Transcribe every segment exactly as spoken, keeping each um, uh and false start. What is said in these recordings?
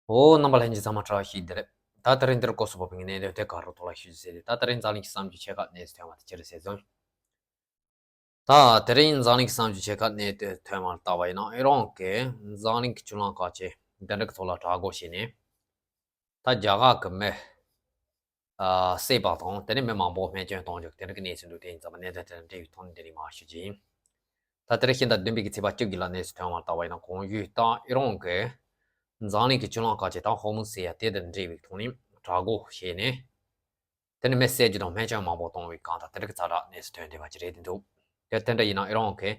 འོ། རྣམ་པ་ལྷན་རྒྱས་ཚང་མ་བཀྲ་ཤིས་བདེ་ལེགས། ད་དེ་རིང་འདིར་སྐོར་སུ་བབས་པའི་གནད་དོན་དེ་ག་རུ་ཐོག་ལ་ཞུ་རྒྱུ་ཟེར་ཏེ། ད་དེ་རིང་འཛམ་གླིང་གི་གསར་འགྱུར་ཆེ་ཁག་གནས་སུ་ཐོན་པ་དེ་ཅི་རེད་ཟེར་ཙང་། ད་དེ་རིང་འཛམ་གླིང་གི་གསར་འགྱུར་ཆེ་ཁག་གནད་དོན་ཐོན་པར་བལྟ་བ་ཡིན་ན། ཨི་རན་གྱིས་འཛམ་གླིང་གི་ཆུ་གླང་ཁག་ཆེ་འདི་འདྲ་གི་ཐོག་ལ་དྲག་རྒོལ་བྱས་ནས། ད་རྒྱ་གར་གྱི་མི་ཨ་བསད་པ་དང་དེ་ནས་མི་མང་པོ་རྨས་སྐྱོན་གཏོང་རྒྱུ་དེ་འདྲ་གི་གནས་ཚུལ་འདུག་དེ་ཡིན་ཙང་མ་གནད་དོན་དེ་དང་འབྲེལ་བའི་ཐོག་ནས་འདི་རིང་མར་ཞུ་རྒྱུ་ཡིན། ད་དེ་རིང་ཕྱི་ཟླ་བདུན་པའི་གི་ཚེས་པ་བཅུ་དགུ་ལ་གནས་སུ་ཐོན་པར་བལྟ་བ་ཡིན་ན། གོང་ཞུས་ལྟར་ཨི་རན་གྱིས་འཛམ་གླིང་གི་ཆུ་གླང་ཁག་ཆེ་དང་ཧོར་མུ་ཟེར་ཡ་དེ་དང་འབྲེལ་བའི་ཐོག་ནས་དྲག་རྒོལ་བྱས་ནས། དེ་ནས་མི་བསད་རྒྱུ་དང་རྨས་སྐྱོན་མང་པོ་གཏོང་བའི་གང་ལྟར་དེ་འདྲ་གི་ཚ་དྲག་གནས་སུ་ཐོན་བསྡད་པ་ཅིག་རེད་འདུག་དེ་དེ་འདྲ་ཡིན་ན་ཨི་རན་གྱིས་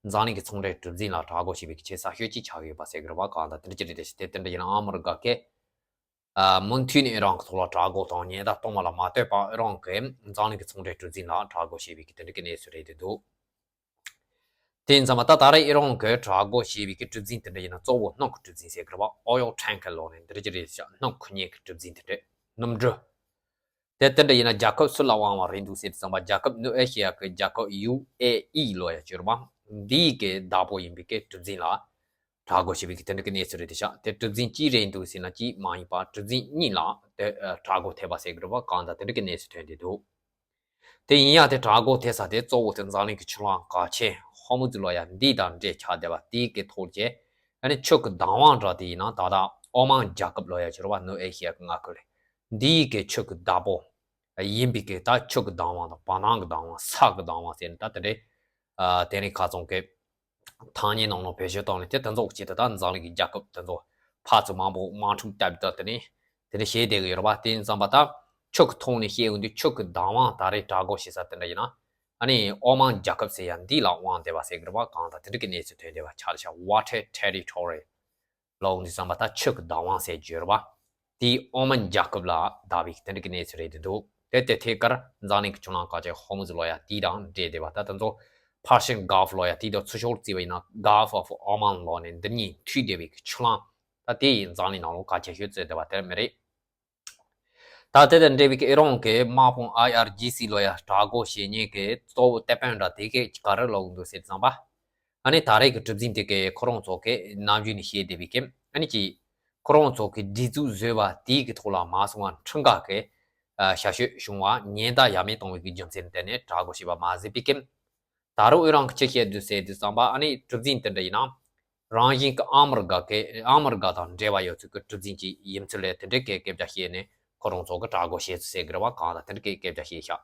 འཛམ་གླིང་གི་ཚོང་འབྲེལ་གྲུ་འཛིན་ལ་དྲག་རྒོལ་བྱས་པའི་གི་ཆེས་ས་ཤོས་ཅིག་ཆགས་ཡོད་པ་ཟེར་གི་རེད་པ། གང་ལྟར་དེ་འདྲ་ཅིག་རེད་དེ། དེ་དེ་འདྲ་ཡིན་ན་ཨ་མི་རི་ཀ་གིས་ཨ་མུ་མཐུད་ནས་ཨི་རན་གྱི་ཐོག་ལ་དྲག་རྒོལ་དང་ཉེན་བརྡ་གཏོང་བ་ལ་མ་ལྟོས་པར། ཨི་རན་གྱིས་འཛམ་གླིང་གི་ཚོང་འབྲེལ་གྲུ་འཛིན་ལ་དྲག་རྒོལ་བྱས་པའི་གི་དེ་འདྲ་གི་གནས་ཚུལ་རེད་འདུག་དེ་ཡིན་ཙང་མ་ད་ད་རེས་ཨི་རན་གྱིས་དྲག་རྒོལ་བྱས་པའི་གི་གྲུ་འཛིན་དེ་འདྲ་ཡིན་ན་གཙོ་བོ་སྣུམ་གྱི་གྲུ་འཛིན་ཟེར་གི་རེད་པ། ཨོ་ཡལ་ཊེང་ཀར་ལབ་ནས་འདི་འདྲ་ཅིག་རེད་ཤག་སྣུམ་འཁོར་ཉོ་གི་གྲུ་འཛིན་དེ་འདྲ། སྣུམ་འགྲུལ། དེ་དེ་འདྲ་ཡིན་ན་རྒྱལ་ཁབ་སུ་ལ་དབང་བ་རེད་འདུག་ཟེར་དུས་ཙམ་པ། རྒྱལ་ཁབ་ནུབ་ཨེ་ཤི་ཡ་གི་རྒྱལ་ཁབ་ཡུ་ཨེ་ཨི་ལབ་ཡ་ཅིག་ཡོད་རེད་པ། འདིའི་གི་བདག་པོ་ཡིན་པའི་གི་གྲུ་འཛིན་ལ་དྲག་རྒོལ་བྱས་པའི་གི་དེ་འདྲ་གི་གནས་ཚུལ་རེད་དེ་ཤག་དེ་གྲུ་འཛིན་གཅིག་རེད་འདུག་ཟེར་ན་གཅིག་མ་ཡིན་པ་གྲུ་འཛིན་གཉིས་ལ་དེ་ཨ་དྲག་རྒོལ་ཐེབས་པ་ཟེར་གི་རེད་པ། གང་ལྟར་དེ་འདྲ་གི་གནས་ཚུལ་ཐོན་བསྡད་འདུག་དེ་ཡིན་ཡང་དེ་དྲག་རྒོལ་ཐེབས་ས་དེ་གཙོ་བོ་དེ་འཛམ་གླིང་གི་ཆུ་གླང་གལ་ཆེན་ཧོར་མུ་ཛི་ལབ་ཡ་འདི་དང་འབྲེལ་ཆགས་བསྡད་པ་དེའི་གི་ཐོག་བཅས། ཨ་ནི་ཆུ་གི་བདག་དབང་འདྲ་དེ་ཡིན་ན་ད་ལྟ་ཨོ་མན་རྒྱལ་ཁབ་ལབ་ཡ་ཅིག་ཡོད་རེད་པ། ནུབ་ཨེ་ཤི་ཡ་གི་མངའ་ཁུལ་ལ། འདིའི་གི་ཆུ་གི་བདག་པོ་ཡིན་པའི་གི་ད་ཆུ་གི་བདག་དབང་དང་བར་སྣང་གི་བདག་དབང་། ས་གི་བདག་དབང་ཟེར་ནས་ད་དེ་འདྲའི་ཨ་དེ་རིང་ཁ་སང་གི་ཐང་རྙེད་ནང་ལ་བེད་སྤྱོད་བཏང་ནས། དེ་དེ་ཚོ་གི་ཆེད་དུ་ད་འཛམ་གླིང་གི་རྒྱལ་ཁབ་དེ་ཚོ་ཕར་ཚུར་མང་པོ་དམག་འཁྲུག་བརྒྱབ་སྟེ་དེ་ནས་དེ་འདྲ་བྱས་བསྡད་ཀྱི་ཡོད་རེད་པ། དེ་ཡིན་ཙང་པ་ད་ཆུ་གི་ཐོག་ནས་བཤད་ཡོང་དུས་ཆུ་གི་བདག་དབང་ད་རེས་དྲག་རྒོལ་བྱེད་ས་དེ་འདྲ་ཡིན་ན། ཨ་ནི་ཨོ་མན་རྒྱལ་ཁབ་ཟེར་ཡ་འདི་ལ་དབང་བསྡད་པ་ཟེར་གི་རེད་པ། གང་ལྟར་དེ་འདྲ་གི་གནས་ཚུལ་ཐོན་བསྡད་པ་ཆགས་ཤག Water Territory ལབ་ཡོང་དུས་ཙམ་པ་ད་ཆུ་གི་བདག་དབང་ཟེར་གྱི་ཡོད་རེད་པ། དེ་ཨོ་མན་རྒྱལ་ཁབ་ལ་བདག་པའི་དེ་འདྲ་གི་གནས་ཚུལ་རེད་འདུག་དེ་དེ་ཐད་ཀར་འཛམ་གླིང་གི་ཆུ་གླང་གལ་ཆེན་ཧོར་མུ་ཛི་ལབ་ཡ་དེ་དང་འབྲེལ་བསྡད་པ། ད་དེ་ཚོ་Persian Gulf ལབ་ཡ་དེ་དང་ཚུར་ཤོག་བརྩིས་པ་ཡིན་ན་Gulf of Oman ལབ་ནས་འདི་གཉིས་མཐུད་བསྡད་པའི་གི་ཆུ་གླང་། ད་དེ་ཡིས་འཛམ་གླིང་ནང་ལོགས་གལ་ཆེ་ཤོས་བརྩིས་བསྡད་པ་དེ་མི་རེད། ད་དེ་དང་འབྲེལ་བའི་གི་ཨི་རན་གྱི་དམག་དཔུང་ཨའི་ཨར་ཇི་སི་ལབ་ཡ་དྲག་རྒོལ་བྱེད་མཁན་གྱི་གཙོ་བོ་དེད་དཔོན་འདྲ་དེ་གས་ག་རེ་ལབ་ཀྱི་འདུག་ཟེར་ཙམ་པ། ཨ་ནི་ད་རེས་ཀྱི་གྲུ་འཛིན་དེ་གས་ཁོ་རང་ཚོ་གི་ནམ་རྒྱུན་ནས་བཤད་བསྡད་པའི་གི་ཨ་ནི་ཅིག་ཁོ་རང་ཚོ་གི་སྒྲིག་འཛུགས་བཟོས་པ་དེའི་གི་ཐོག་ལ་མ་སོང་བ་ཁྲིམས་འགལ་གྱི་ཨ་ཞབས་ཞུ་བྱུང་བ་ཉེན་བརྡ་ཡ་མེད་གཏོང་བའི་གི་རྒྱུ་མཚན་དེ་ནས་དྲག་རྒོལ་བྱས་པ་མ་ཟད་པའི་གི། ད་རུང་ཨི་རན་གྱིས་ཅི་བཤད་འདུག་ཟེར་དུས་ཙམ་པ། ཨ་ནི་གྲུ་འཛིན་དེ་འདྲ་ཡིན་ན་རང་བཞིན་གྱི་ཨ་མི་རི་ཀ་གི་ཨ་མི་རི་ཀ་དང་འབྲེལ་བ་ཡོད་ཚུལ་གྱི་གྲུ་འཛིན་ཅིག་ཡིན་ཚུལ་ལས་དེ་འདྲའི་སྐད་སྐད་ཆ་བཤད་ནས་ཁོ་རང་ཚོ་གི་དྲག་རྒོལ་བྱས་ཚུལ་ཟེར་གི་རེད་པ། གང་ལྟར་དེ་འདྲའི་སྐད་སྐད་ཆ་བཤད་ཤག་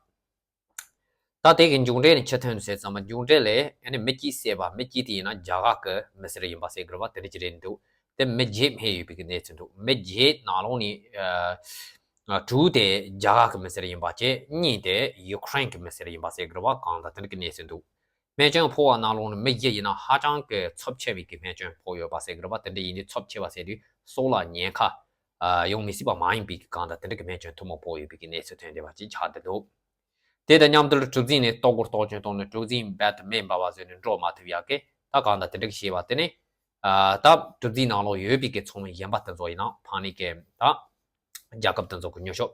ད་དེ་གི་མཇུག་འབྲས་ནི་ཅི་ཐོན་ཟེར་ཙམ་པ། མཇུག་འབྲས་ལས་ཨ་ནི་མི་གཅིག་བསད་པ། མི་གཅིག་དེ་ཡིན་ན་རྒྱ་གར་གྱི་མི་སེར་ཡིན་པ་ཟེར་གི་རེད་པ། དེ་འདྲ་ཅིག་རེད་འདུག་དེ་མི་བརྒྱད་རྨས་ཡོད་པའི་གི་གནས་ཚུལ་འདུག་མི་བརྒྱད་ནང་ལོགས་ནས་ཨ་ཨ་དྲུག་དེ་རྒྱ་གར་གྱི་མི་སེར་ཡིན་པ་བྱས། གཉིས་དེ་ཡུ་ཀེ་རེན་གྱི་མི་སེར་ཡིན་པ་ཟེར་གི་རེད་པ། གང་ལྟར་དེ་འདྲ་གི་གནས་ཚུལ་འདུག་རྨས་སྐྱོན་ཕོག་པ་ནང་ལོགས་ནས་མི་བརྒྱད་ཡིན་ན་ཧ་ཅང་གི་ཚབས་ཆེ་བའི་གི་རྨས་སྐྱོན་ཕོག་ཡོད་པ་ཟེར་གི་རེད་པ། དེ་འདྲ་ཡིན་དུས་ཚབས་ཆེ་བ་ཟེར་དུས་སྲོག་ལ་ཉེན་ཁ་ཨ་ཡོང་མི་སྲིད་པ་མ་ཡིན་པའི་གི་གང་ལྟར་དེ་འདྲ་གི་རྨས་སྐྱོན་ཐུན་མོང་ཕོག་ཡོད་པའི་གི་གནས་ཚུལ་ཐོན་བསྡད་པ་ཅིག་ཆགས་བསྡད་འདུག་དེ་དང་མཉམ་དུ་གྲུ་འཛིན་ནས་ལྟོ་གོས་གཏོར་སྐྱོན་བཏང་ནས་གྲུ་འཛིན་རྦད་དེ་མེ་འབར་བ་བཟོས་ནས་འགྲོ་མ་ཐུབ་ཡག་གི་ད་གང་ལྟར་དེ་འདྲ་གི་བྱས་པ་དེ་ནི། ཨ་ད་གྲུ་འཛིན་ནང་ལོགས་ཡོད་པའི་གི་ཚོང་མི་གཞན་པ་དེ་ཚོ་ཡིན་ན་ཕ་ནི་གི་ད་རྒྱལ་ཁབ་དེ་ཚོ་གི་ཉོ་ཤོག་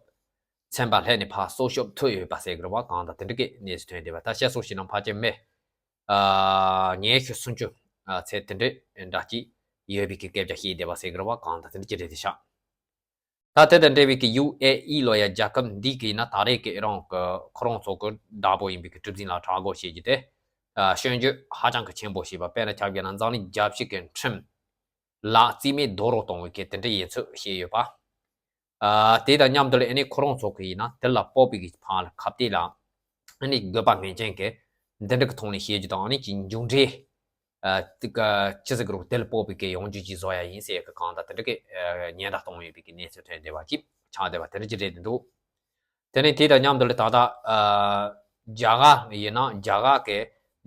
ཚན་པ་ལྷན་ནས་ཕར་སྲོག་སྐྱོབ་ཐུབ་ཡོད་པ་ཟེར་གི་རེད་པ། གང་ལྟར་དེ་འདྲ་གི་གནས་ཚུལ་ཐོན་བསྡད་པ། ད་བཤད་སྲོལ་བྱས་ན་ཕལ་ཆེར་མི་ཨ་ཉི་ཤུ་སུམ་ཅུ་ཨ་ཚད་དེ་འདྲ་འདྲ་ཅིག་ཡོད་པའི་གི་སྐད་ཆ་བཤད་བསྡད་པ་ཟེར་གི་རེད་པ། གང་ལྟར་དེ་འདྲ་ཅིག་རེད་དེ་ཤག་ད་དེ་དང་འབྲེལ་བའི་གི་ཡུ་ཨེ་ཨི་ལབ་ཡ་རྒྱལ་ཁབ་འདི་གི་ཡིན་ན་ད་རེས་ཀྱི་ཨི་རན་གྱི་ཁོ་རང་ཚོ་གི་བདག་པོ་ཡིན་པའི་གི་གྲུ་འཛིན་ལ་དྲག་རྒོལ་བྱེད་རྒྱུ་དེ་ཨ་སྐྱོན་བརྗོད་ཧ་ཅང་གི་ཆེན་པོ་བྱས་པ། དཔེར་ན་ཆ་བཞག་ན་འཛམ་གླིང་རྒྱལ་སྤྱི་གི་ཁྲིམས་ལ་རྩིས་མེད་རྡོག་རོལ་གཏོང་བའི་གི་དེ་འདྲ་ཡིན་ཚུལ་བཤད་ཡོད་པ། ཨ་དེ་དང་མཉམ་དུ་ལ་ཨ་ནི་ཁོ་རང་ཚོ་གི་ཡིན་ན་དེ་ལ་དཔག་པའི་གི་ཕར་ལ་ཁ་གཏད་ལ་ཨ་ནི་དགོས་པ་ངེས་ཅན་གི་འདི་འདྲ་གི་ཐོག་ནས་བཤད་རྒྱུ་དང་། ཨ་ནི་ཅིག་མཇུག་འབྲས་ཨ་དེ་ག་ཅི་ཟེར་གི་རུང་དེ་ལ་དཔག་པའི་གི་ཡོང་རྒྱུ་ཅིག་བཟོ་ཡ་ཡིན་ཟེར་གི་གང་ལྟར་དེ་འདྲ་གི་ཨ་ཉེན་བརྡ་གཏོང་ཡོད་པའི་གི་གནས་ཚུལ་ཐོན་བསྡད་པ་ཅིག་ཆགས་བསྡད་པ་དེ་འདྲ་ཅིག་རེད་འདུག་དེ་ནས་དེ་དང་མཉམ་དུ་ལ་ད་ལྟ་ཨ་རྒྱ་གར་ཡིན་ན་རྒྱ་གར་གི་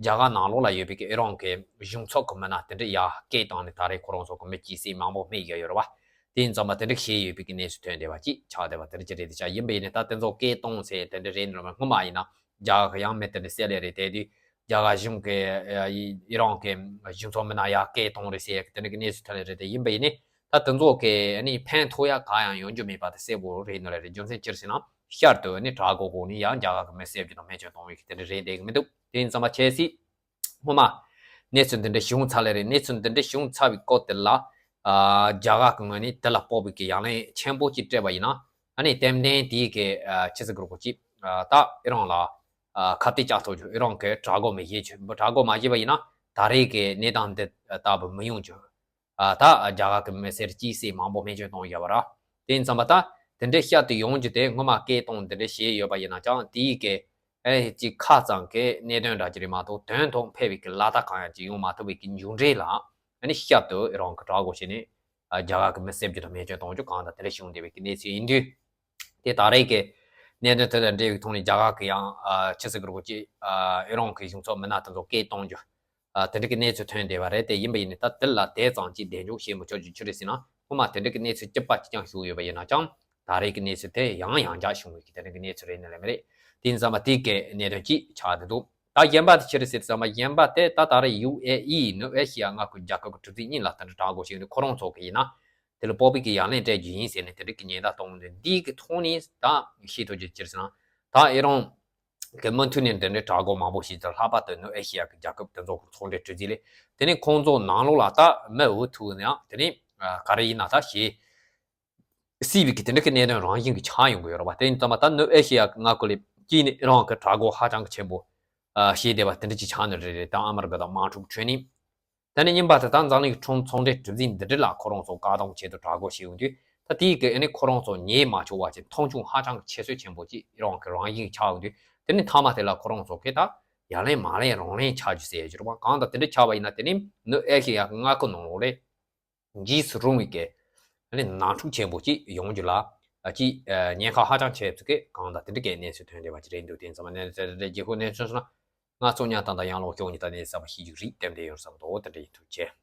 རྒྱ་གར་ནང་ལོགས་ལ་ཡོད་པའི་གི་ཨི་རན་གི་གཞུང་ཚབ་གི་མི་སྣ་དེ་འདྲ་ཡར་སྐད་བཏང་ནས་ད་རེས་ཁོ་རང་ཚོ་གི་མི་གཅིག་བསད་མང་པོ་རྨས་བཞག་ཡོད་རེད་པ། དེ་ཡིན་ཙང་མ་དེ་འདྲ་བྱས་ཡོད་པའི་གི་གནས་ཚུལ་ཐོན་བསྡད་པ་ཅིག་ཆགས་བསྡད་པ་དེ་འདྲ་ཅིག་རེད་དེ་ཤག་ཡིན་པ་ཡིན་ནའི་ད་དེ་ཚོ་སྐད་གཏོང་ཟེར་དེ་འདྲ་རེད་འགྲོ་མ། སྔོན་མ་ཡིན་ན་རྒྱ་གར་གི་ཡང་མི་དེ་འདྲ་བསད་ལེ་རེད། དེ་དུས་རྒྱ་གར་གཞུང་གི་ཨ་ཨི་རན་གི་གཞུང་ཚབ་མི་སྣ་ཡར་སྐད་གཏོང་རེད་ཟེར་དེ་འདྲ་གི་གནས་ཚུལ་ཐོན་ལེ་རེད་དེ། ཡིན་པ་ཡིན་ནའི་ད་དེ་ཚོ་གི་ཨ་ནི་ཕན་ཐོགས་ཡ་གང་ཡང་ཡོང་རྒྱུ་མེད་པ་དེ་གསལ་པོ་རེད་འདུག་ལེ་རེད། རྒྱུ་མཚན་ཅི་རེད་ཟེར་ན་ཤར་དུ་ཨ་ནི་དྲག་རྒོལ་གོ་ནི་ཡང་རྒྱ་གར་གི་མི་བསད་རྒྱུ་དང་རྨས་སྐྱོན་གཏོང་བའི་གི་དེ་འདྲ་རེད་བསྡད་གི་མི་འདུག་དེ་ཡིན་ཙང་མ་ཆེ་སྲིད་སྔོན་མ་གནས་ཚུལ་འདི་འདྲ་བྱུང་ཚར་ལེ་རེད། གནས་ཚུལ་འདི་འདྲ་བྱུང་ཚར་བའི་སྐོར་དེ་ལ་ ཨ་རྒྱ་གར་གྱི་ངོས་ནས་དེ་ལ་སྤོབས་པའི་གི་ཡ་ལན་ཆེན་པོ་ཅིག་སྤྲད་པ་ཡིན་ན། ཨ་ནི་ཏན་ཏན་དེའི་གི་ཨ་ཆི་ཟེར་དགོས་རེད་གོ་ཅིག་ཨ་ད་ཨི་རན་ལ་ཨ་ཁ་གཏད་བཅག་ཐུབ་རྒྱུ། ཨི་རན་གྱིས་དྲག་རྒོལ་མི་བྱེད་རྒྱུ། དྲག་རྒོལ་མ་བྱས་པ་ཡིན་ན་ད་རེས་ཀྱི་གནས་སྟངས་འདི་ལྟ་བུ་མི་ཡོང་རྒྱུ། ཨ་ད་རྒྱ་གར་གྱི་མི་སེར་གཅིག་བསད་མང་པོ་རྨས་སྐྱོན་གཏོང་ཡོད་པ་ར། དེ་ཡིན་ཙང་མ་ད་དེ་འདྲའི་བཤད་དུ་ཡོང་རྒྱུ་དེ་སྔོན་མ་སྐད་གཏོང་དེ་འདྲ་བྱས་ཡོད་པ་ཡིན་ན་ཅང་དེའི་གི་ཨེ་ཅིག་ཁ་ཙམ་གྱི་གནད་དོན་འདྲ་ཅིག་རེད་མ་གཏོགས་དོན་ཐོག་ཕན་པའི་གི་ལ་དྭགས་གང་ཡང་ཅིག་ཡོང་མ་ཐུབ་པའི་གི་མཇུག་འབྲས་ལ། ཨ་ནི་བཤད་དུ་ཨི་རན་གྱིས་དྲག་རྒོལ་བྱས་ནས་རྒྱ་གར་གྱི་མི་བསད་རྒྱུ་དང་རྨས་སྐྱོན་གཏོང་རྒྱུ་གང་དང་དེ་འདྲ་བྱུང་བསྡད་པའི་གི་གནས་ཚུལ་ཡིན་དུས། དེ་ད་རེས་ཀྱི་གནད་དོན་དེ་དང་འབྲེལ་བའི་ཐོག་ནས་རྒྱ་གར་གྱི་ཡང་ཨ་ཆི་ཟེར་དགོས་རེད་གོ་ཅིག་ཨ་ཨི་རན་གྱི་གཞུང་ཚབ་མི་སྣ་དེ་ཚོ་སྐད་གཏོང་རྒྱུ། ཨ་དེ་འདྲ་གི་གནས་ཚུལ་ཐོན་བསྡད་པ་རེད། དེ་ཡིན་པ་ཡིན་ནའི་ད་དེ་ལ་དེ་ཙམ་ཅིག་གདེང་འཇོག་བྱེད་མི་ཆོག་རྒྱུ་ཅི་རེད་ཟེར་ན། སྔོན་མ་དེ་འདྲ་གི་གནས་ཚུལ་སྐྱིད་པ་ཅིག་ཀྱང་བྱུང་ཡོད་པ་ཡིན་ན་ཅང་ད་རེས་ཀྱི་གནས་ཚུལ་དེ་ཡང་ཡང་བསྐྱར་བྱུང་བའི་གི་དེ་འདྲ་གི་གནས་ཚུལ་རེད་ནི་ལས་མི་རེད། དེ་ཡིན་ཙང་མ་དེ་གི་གནད་དོན་ཅིག་ཆགས་བསྡད་འདུག་ད་གཞན་པ་དེ་ཅི་རེད་ཟེར་ཙང་མ་གཞན་པ་དེ་ད་ད་རེས་ཡུ་ཨེ་ཨི་ནུབ་ཨེ་ཤི་ཡ་མངའ་ཁུལ་རྒྱལ་ཁབ་ཀྱི་གྲུ་གཟིངས་གཉིས་ལ་དེ་འདྲ་དྲག་རྒོལ་བྱས་ནས་ཁོ་རང་ཚོ་གི་ཡིན་ན། དེ་ལ་སྤོབས་པའི་གི་ཡ་ལན་སྤྲད་རྒྱུ་ཡིན་ཟེར་ནས་དེ་འདྲ་གི་ཉེན་བརྡ་གཏོང་འདུག་འདིའི་གི་ཐོག་ནས་ད་ཤེས་ཐུབ་རྒྱུ་ཅི་རེད་ཟེར་ན། ད་ཨི་རན་གི་མུ་མཐུད་ནས་དེ་འདྲའི་དྲག་རྒོལ་མང་པོ་ཞིག་དང་ལྷག་པར་དུ་ནུབ་ཨེ་ཤི་ཡ་གི་རྒྱལ་ཁབ་དེ་ཚོ་གི་ཚོང་འབྲེལ་གྲུ་གཟིངས་ལས། དེ་ནས་ཁོང་ཚོ་ནང་ལོགས་ལ་ད་མི་འུ་ཐུག་ནའང་དེ་ནས་ག་རེ་ཡིན་ན་ད་ཞེ་སྲིད་པའི་གི་དེ་འདྲ་གི་གནད་དོན་རང་བཞིན་གྱི་ཆགས་ཡོང་གི་ཡོད་རེད་པ། དེ་ཡིན་ཙང་མ་ད་ནུབ་ཨེ་ཤི་ཡ་གི་མངའ་ཁུལ་ལ་དཀྱིལ་ནས་ཨི་རན་གི་དྲག་རྒོལ་ཧ་ཅང་གི་ཆེན་པོ་བྱས་བསྡད་པ་དེ་འདྲ་ཅིག་ཆགས་ནི་རེད། རེད་ད་ཨ་མི་རི་ཀ་དང་དམག་འཁྲུག་ཁྲོད་ནས། དེ་ནས་གཉིས་པ་དེ་ད་འཛམ་གླིང་གི་ཚོང་ཚོང་འབྲེལ་གྲུ་གཟིངས་འདི་འདྲ་ལ་ཁོ་རང་ཚོ་བཀག་སྡོམ་ཆེད་དུ་དྲག་རྒོལ་བྱས་ཡོང་དུས། ད་དེའི་གི་ཨ་ནི་ཁོ་རང་ཚོ་ཉེས་མ་བྱུང་བ་ཅིག་མཐོང་ཆུང་ཧ་ཅང་གི་ཆེ་ཤོས་ཆེན་པོ་ཅིག་ཨི་རན་གི་རང་བཞིན་ཆགས་ཡོང་དུས། དེ་ནས་མཐའ་མ་དེ་ལ་ཁོ་རང་ཚོ་གིས་ད་ཡ་ལན་མ་ལན་རང་ལན་ཆགས་རྒྱུ་ཟེར་ཡ་ཅིག་རེད་པ། གང་ལྟར་དེ་འདྲ་ཆགས་པ་ཡིན་ན་དེ་ནི་ནུབ་ཨེ་ཤི་ཡ་གི་མངའ་ཁུལ་ནང་ལོགས་ལ་འཇིགས་སུ་རུང་བའི་གི་ཨ་ནི་ནང་འཁྲུག་ཆེན་པོ་ཅིག་ཡོང་རྒྱུ་ལ་ཨ་ཅིག་ཨ་ཉེན་ཁ་ཧ་ཅང་ཆེ་ཚུལ་གི་གང་ལྟར་དེ་འདྲ་གི་གནས་ཚུལ་ཐོན་བསྡད་པ་ཅིག་རེད་འདུག་དེ་ཙམ་མ་གནས་ཚུལ་དེ་འདྲ་རྒྱལ་ཁབ་གནས་ཚུལ་སོང་ན། ང་ཚོ་ཉག་ཏང་དང་ཡང་ལོག་ཤོག་ཉི་ད་ནས་བསམ་པ་ཤེས་རྒྱུ་རིག་ལྟེམ་དེ་ཡོང་བསམ་དོ་དེ་འདྲ་ཡིན་ཐུགས་རྗེ་ཆེ།